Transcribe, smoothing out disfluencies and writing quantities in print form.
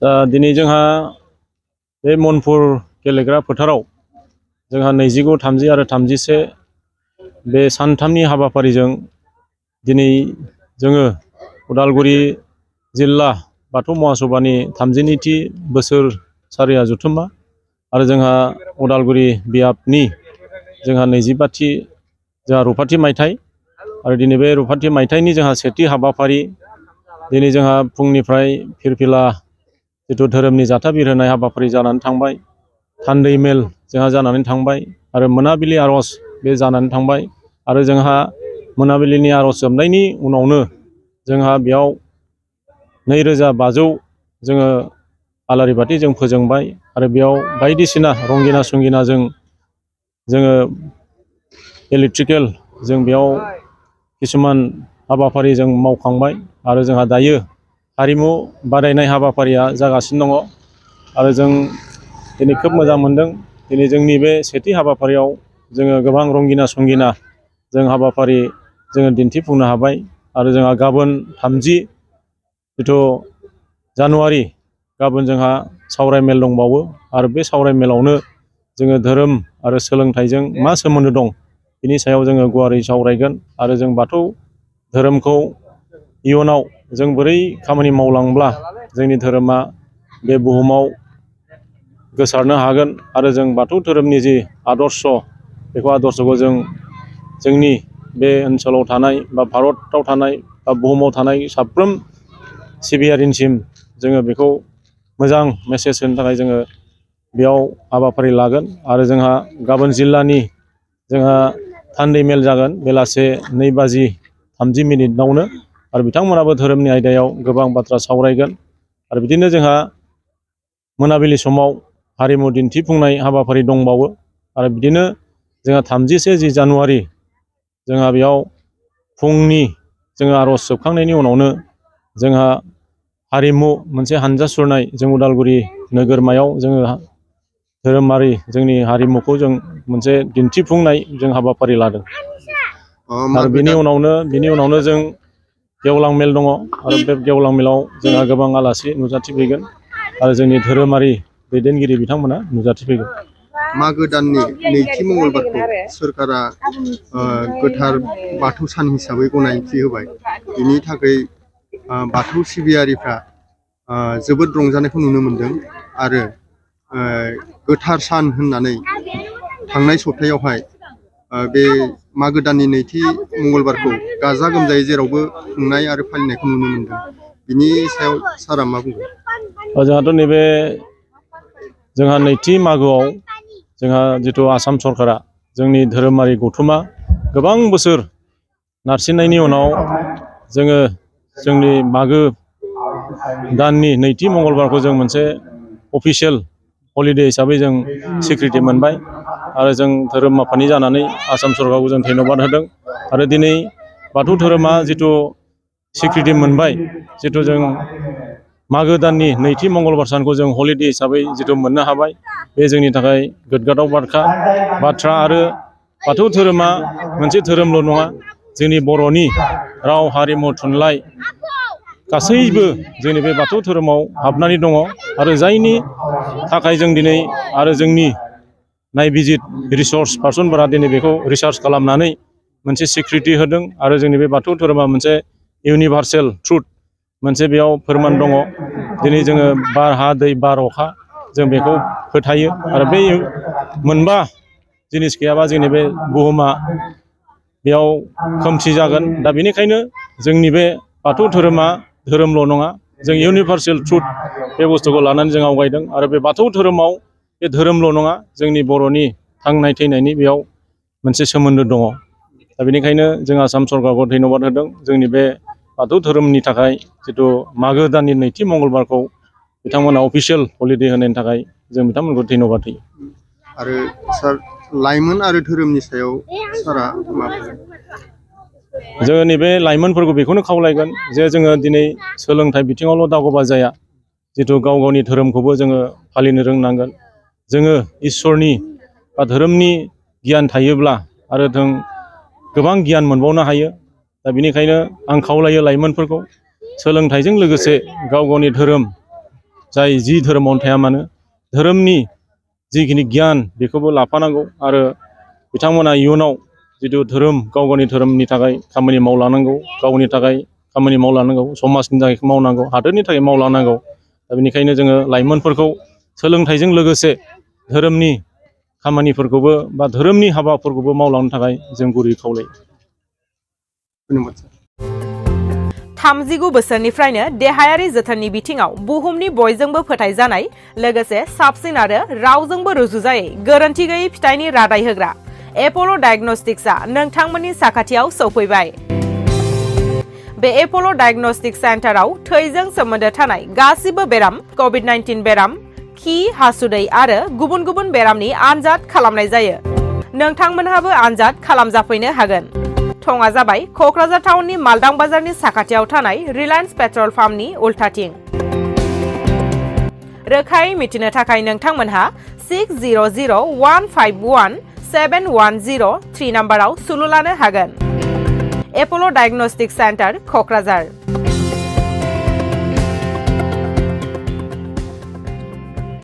दिनै जोंहा बे मनपुर गेलेग्रा फोथाराव जोंहा 29, 30 आरो 31 बे सानथामनि हाबाफारिजों दिनै जोङो उदालगुरि जिल्ला बाथौ महासभानि 32थि बोसोरसालिया जथुम्मा आरो जोंहा उदालगुरि बियाबनि जोंहा 25थि जोंहा रुफाथि मायथाइ आरो दिनै बे रुफाथि मायथाइनि जोंहा सेथि हाबाफारि दिनै जोंहा फुंनिफ्राय फिरफिला जिथु धोरोमनि जाथा बिरहोनाय हाबाफारि जानानै थांबाय, थान्दै मेल जोंहा जानानै थांबाय आरो मोनाबिलि आर'ज बे जानानै थांबाय आरो जोंहा मोनाबिलिनि आर'ज जोबनायनि उनावनो जोंहा बेयाव 2500 जोङो आलारि बाथि जों फोजोंबाय आरो बेयाव बायदिसिना रंगिना संगिनाजों जोङो इलेक्ट्रिकेल जों बेयाव किसुमान हाबाफारि जों मावखांबाय आरो जोंहा दायो हारिमु बादायनाय हाबाफारिया जागासिनो दङ आरो जों दिनै खोब मोजां मोनदों। दिनै जोंनि बे सेथि हाबाफारियाव जोङो गोबां रंगिना संगिना जों हाबाफारि जोङो दिन्थिफुंनो हाबाय आरो जोंहा गाबोन 30 जिथु जानुवारि गाबोन जोंहा सावरायमेल दंबावो आरो बे सावरायमेलावनो जोङो धोरोम आरो सोलोंथाइजों मा सोमोन्दो दं बिनि सायाव जोङो गुवारै सावरायगोन आरो जों बाथौ धोरोमखौ इयुनाव जों बोरै खामानि मावलांब्ला जोंनि धोरोमा बे बुहुमाव गोसारनो हागोन आरो जों बाथौ धोरोमनि जि आदर्श बेखौ आदर्शखौ जों जोंनि बे ओनसोलाव थानाय बा भारताव थानाय बा बुहुमाव थानाय साफ्रोम सिबियारिनिसिम जोङो बेखौ मोजां मेसेज होनो थाखाय जोङो बेयाव हाबाफारि लागोन आरो जोंहा गाबोन जिल्लानि जोंहा थान्दै मेल जागोन बेलासे 2:30 आरो बिथांमोनाबो धोरोमनि आयदायाव गोबां बाथ्रा सावरायगोन आरो बिदिनो जोंहा मोनाबिलि समाव हारिमु दिन्थिफुंनाय हाबाफारि दंबावो आरो बिदिनो जोंहा 31 जानुवारि जोंहा बेयाव फुंनि जोङो आर'ज जोबखांनायनि उनावनो जोंहा हारिमु मोनसे हानजा सुरनाय जों उदालगुरि नोगोरमायाव जोङो धोरोमारि जोंनि हारिमुखौ जों मोनसे दिन्थिफुंनाय जों हाबाफारि लादों आरो बिनि उनावनो जों गेवलां मेल दङ आरो बे गेवलां मेलाव जोंहा गोबां आलासि नुजाथिफैगोन आरो जोंनि धोरोमारि दैदेनगिरि बिथांमोना नुजाथिफैगोन। मागो दाननि नैथि मंगलबारखौ सोरखारा गोथार बाथौ सान हिसाबै गनायथि होबाय। बिनि थाखाय बाथौ सिबियारिफ्रा जोबोद रंजानायखौ नुनो मोनदों आरो गोथार सान होननानै थांनाय सप्तायावहाय बे मागो दाननि नैथि मंगलबारखौ गाजा गोमजायै जेरावबो खुंनाय आरो फालिनायखौ नुनो मोनदों। बिनि सायाव सारा मा बुंगोन? जोंहाथ' नैबे जोंहा नैथि मागोआव जोंहा जिथु आसाम सरकारा जोंनि धोरोमारि गौथुमा गोबां बोसोर नारसिननायनि उनाव जोङो जोंनि मागो दाननि नैथि मंगलबारखौ जों मोनसे अफिसियेल हलिडे हिसाबै जों स्वीकृति मोनबाय आरो जों धोरोम मावफानि जानानै आसाम सरकारखौ जों धन्यबाद होदों आरो दिनै बाथौ धोरोमा जिथु स्वीकृति मोनबाय जिथु जों मागो दाननि नैथि मंगलबार सानखौ जों हलिडे हिसाबै जिथु मोननो हाबाय बे जोंनि थाखाय गोग्गाथाव बाथ्रा आरो बाथौ धोरोमा मोनसे धोरोमल' नङा जोंनि बर'नि राव हारिमु थुनलाइ गासैबो जोंनि बे बाथौ धोरोमाव हाबनानै दङ आरो जायनि थाखाय जों दिनै आरो जोंनि नायबिजिर रिसर्स पार्सनफोरा दिनै बेखौ रिसार्च खालामनानै मोनसे स्वीकृति होदों आरो जोंनि बे बाथौ धोरोमा मोनसे इउनिभार्सेल ट्रुथ मोनसे बेयाव फोरमान दङ। दिनै जोङो बार हा दै बार अखा जों बेखौ फोथायो आरो बे मोनबा जिनिस गैयाबा जोंनि बे बुहुमा बेयाव खोमसि जागोन। दा बेनिखायनो जोंनि बे बाथौ धोरोमा धोरोमल' नङा जों इउनिभार्सेल ट्रुथ बे बुस्थुखौ लानानै जों आवगायदों आरो बे बाथौ धोरोमाव बे धोरोमल' नङा जोंनि बर'नि थांनाय थैनायनि बेयाव मोनसे सोमोन्दो दङ। दा बेनिखायनो जों आसाम सरकारखौ धन्यबाद होदों जोंनि बे बाथौ धोरोमनि थाखाय जिथु मागो दाननि नैथि मंगलबारखौ बिथांमोना अफिसियेल हलिडे होनायनि थाखाय जों बिथांमोनखौ धन्यबाद होयो। आरो सार लाइमोन आरो धोरोमनि सायाव सारा मा बुंगोन? जोङो नैबे लाइमोनफोरखौ बेखौनो खावलायगोन जे जोङो दिनै सोलोंथाइ बिथिङावल' दावगाबा जाया जिथु गाव गावनि धोरोमखौबो जोङो फालिनो रोंनांगोन। जोङो इसोरनि बा धोरोमनि गियान थायोब्ला आरो जों गोबां गियान मोनबावनो हायो। दा बेनिखायनो आं खावलायो लाइमोनफोरखौ सोलोंथाइजों लोगोसे गाव गावनि धोरोम जाय जि धोरोमावनो थाया मानो धोरोमनि जिखिनि गियान बेखौबो लाफानांगौ आरो बिथांमोना इयुनाव जिथु धोरोम गाव गावनि धोरोमनि थाखाय खामानि मावलांनांगौ गावनि थाखाय खामानि मावलांनांगौ समाजनि थाखाय मावनांगौ हादोरनि थाखाय मावलांनांगौ दा बेनिखायनो जोङो लाइमोनफोरखौ सोलोंथाइजों लोगोसे धोरोमनि खामानिफोरखौबो बा धोरोमनि हाबाफोरखौबो मावलांनो थाखाय जों गुरै खावलायो। धन्यबाद सार। 39 बोसोरनिफ्रायनो देहायारि जोथोननि बिथिङाव बुहुमनि बयजोंबो फोथायजानाय लोगोसे साबसिन आरो रावजोंबो रुजुजायै गोरोन्थि गैयै फिथाइनि रादाय होग्रा एप'ल' डायग्नोस्टिक्सआ नोंथांमोननि साखाथियाव सौफैबाय। बे एप'ल' डायग्नोस्टिक सेन्टाराव थैजों सोमोन्दो थानाय गासिबो बेराम कभिड-19 बेराम खि हासुदै आरो गुबुन गुबुन बेरामनि आनजाद खालामनाय जायो। नोंथांमोनहाबो आनजाद खालामजाफैनो हागोन। थङा जाबाय क'क्राझार टाउननि मालदां बाजारनि साखाथियाव थानाय रिलायन्स पेट्रल पाम्पनि उल्थाथिं। रोखायै मिथिनो थाखाय नोंथांमोनहा 6001517103 नाम्बाराव सुलु लानो हागोन। एप'ल' डायग्नोस्टिक सेन्टार क'क्राझार।